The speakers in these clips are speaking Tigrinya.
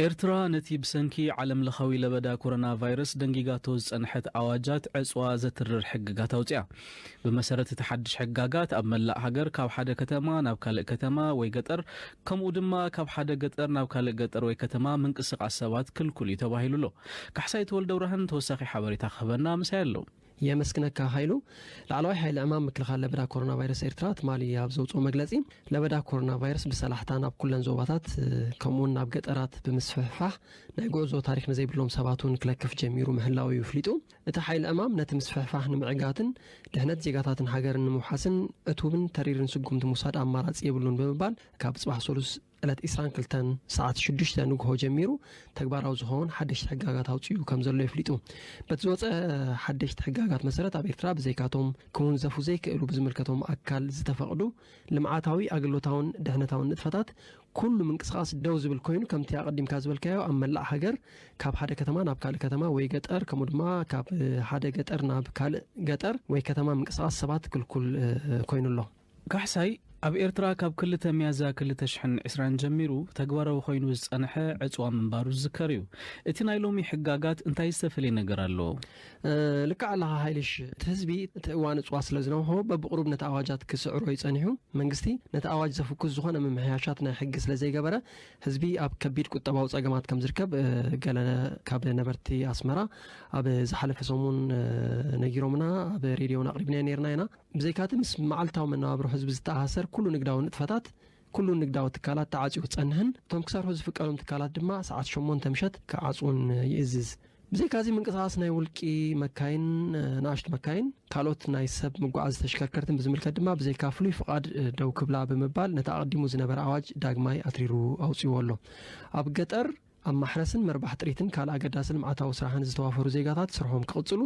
ኤርትራ ነቲ ብሰንኪ ዓለም ለኻዊ ለበዳ ኮሮና ቫይረስ ደንጊጋቶ ዝጸንሐት ኣዋጃት ዕጽዋ ዘትርር ሕግጋት ኣውጽያ። ብመሰረት እቲ ሓድሽ ሕጋጋት ኣብ መላእ ሃገር ካብ ሓደ ከተማ ናብ ካልእ ከተማ ወይ ገጠር ከምኡ ድማ ካብ ሓደ ገጠር ናብ ካልእ ገጠር ወይ ከተማ ምንቅስቓስ ሰባት ክልኩል እዩ ተባሂሉ ኣሎ። ካሕሳይ ተወልደ ብርሃን ተወሳኺ ሓበሬታ ክህበና ምሳይ ኣሎ። የመስግነካ ሃይሉ። ላዕለዋይ ሓይሊ ዕማም ምክልኻል ለበዳ ኮሮና ቫይረስ ኤርትራ ትማሊ ኣብ ዘውፅኦ መግለፂ ለበዳ ኮሮና ቫይረስ ብሰላሕታ ናብ ኩለን ዞባታት ከምኡውን ናብ ገጠራት ብምስፍሕፋሕ ናይ ጉዕዞ ታሪክ ንዘይብሎም ሰባት እውን ክለክፍ ጀሚሩ ምህላው እዩ ኣፍሊጡ። እቲ ሓይሊ ዕማም ነቲ ምስፍሕፋሕ ንምዕጋትን ድሕነት ዜጋታትን ሃገርን ንምውሓስን ዕቱብን ተሪርን ስጉምቲ ምውሳድ ኣማራፂ የብሉን ብምባል ካብ ፅባሕ ሰሉስ ዕለት ዕስራን ክልተን ሰዓት ሽዱሽተ ንግሆ ጀሚሩ ተግባራዊ ዝኸውን ሓደሽቲ ሕጋጋት ኣውፂኡ ከም ዘሎ የፍሊጡ። በቲ ዝወፀ ሓደሽቲ ሕጋጋት መሰረት ኣብ ኤርትራ ብዘይካቶም ክውንዘፉ ዘይክእሉ ብዝምልከቶም ኣካል ዝተፈቕዱ ልምዓታዊ ኣገልግሎታውን ድሕነታውን ንጥፈታት ኩሉ ምንቅስቓስ ደው ዝብል ኮይኑ ከምቲ ኣቐዲምካ ዝበልካዮ ኣብ መላእ ሃገር ካብ ሓደ ከተማ ናብ ካልእ ከተማ ወይ ገጠር ከምኡ ድማ ካብ ሓደ ገጠር ናብ ካልእ ገጠር ወይ ከተማ ምንቅስቓስ ሰባት ክልኩል ኮይኑ ኣሎ። ካሕሳይ ኣብ ኤርትራ ካብ ክልተ ሚያዝያ ክልተ ሽሕን ዕስራን ጀሚሩ ተግባራዊ ኮይኑ ዝጸንሐ ዕጽዋ ምንባሩ ዝዝከር እዩ። እቲ ናይ ሎሚ ሕጋጋት እንታይ ዝተፈልየ ነገር ኣለዎ? ልክዕ ኣለኻ ሃይልሽ፣ እቲ ህዝቢ እቲ እዋን እጽዋ ስለ ዝነውሖ በብቕሩብ ነቲ ኣዋጃት ክስዕሮ እዩ ጸኒሑ። መንግስቲ ነቲ ኣዋጅ ዘፍኩስ ዝኾነ ምምሕያሻት ናይ ሕጊ ስለ ዘይገበረ ህዝቢ ኣብ ከቢድ ቁጠባዊ ጸገማት ከም ዝርከብ ገለ ካብ ነበርቲ ኣስመራ ኣብ ዝሓለፈ ሰሙን ነጊሮምና ኣብ ሬድዮ እውን ኣቕሪብናዮ ነርና ኢና። ብዘይካቲ ምስ መዓልታዊ መነባብሮ ህዝቢ ዝተኣሳሰር ኩሉ ንግዳዊ ንጥፈታት ኩሉ ንግዳዊ ትካላት ተዓፅዩ ክፀንሕን እቶም ክሰርሑ ዝፍቀዶም ትካላት ድማ ሰዓት ሸሞንተ ምሸት ክዓፅዉን ይእዝዝ። ብዘይካዚ ምንቅስቃስ ናይ ውልቂ መካይን፣ ንኣሽቱ መካይን፣ ካልኦት ናይ ሰብ መጓዓዚ ተሽከርከርትን ብዝምልከት ድማ ብዘይካ ፍሉይ ፍቓድ ደው ክብላ ብምባል ነቲ ኣቐዲሙ ዝነበረ ኣዋጅ ዳግማይ ኣትሪሩ ኣውፂዎ ኣሎ። ኣብ ገጠር ኣብ ማሕረስን ምርባሕ ጥሪትን ካልእ ኣገዳሲ ልምዓታዊ ስራሕን ዝተዋፈሩ ዜጋታት ስርሖም ክቕጽሉ፣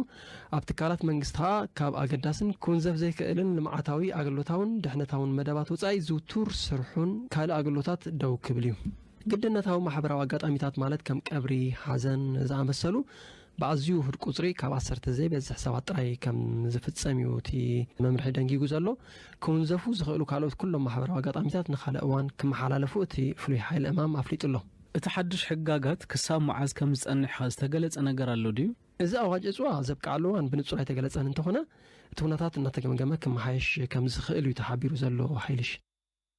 ኣብ ትካላት መንግስቲ ከኣ ካብ ኣገዳስን ክውንዘፍ ዘይክእልን ልምዓታዊ ኣገልግሎታውን ድሕነታውን መደባት ወጻኢ ዝውቱር ስርሑን ካልእ ኣገልግሎታት ደው ክብል እዩ። ግድነታዊ ማሕበራዊ ኣጋጣሚታት ማለት ከም ቀብሪ፣ ሓዘን ዝኣመሰሉ ብኣዝዩ ውሑድ ቁጽሪ ካብ ዓሰርተ ዘይበዝሕ ሰባት ጥራይ ከም ዝፍጸም እዩ እቲ መምርሒ ደንጊጉ ዘሎ። ክውንዘፉ ዝኽእሉ ካልኦት ኩሎም ማሕበራዊ ኣጋጣሚታት ንኻልእ እዋን ክመሓላለፉ እቲ ፍሉይ ሓይሊ እማም ኣፍሊጡ ኣሎ። እቲ ሓድሽ ሕጋጋት ክሳብ መዓዝ ከም ዝጸንሕ ኸ ዝተገለጸ ነገር ኣሎ ድዩ? እዚ ኣዋጅ እጽዋ ዘብቅዓሉ እዋን ብንጹር ኣይተገለጸን እንተኾነ እቲ ኩነታት እናተገምገመ ክመሓየሽ ከም ዝኽእል እዩ ተሓቢሩ ዘሎ። ሓይልሽ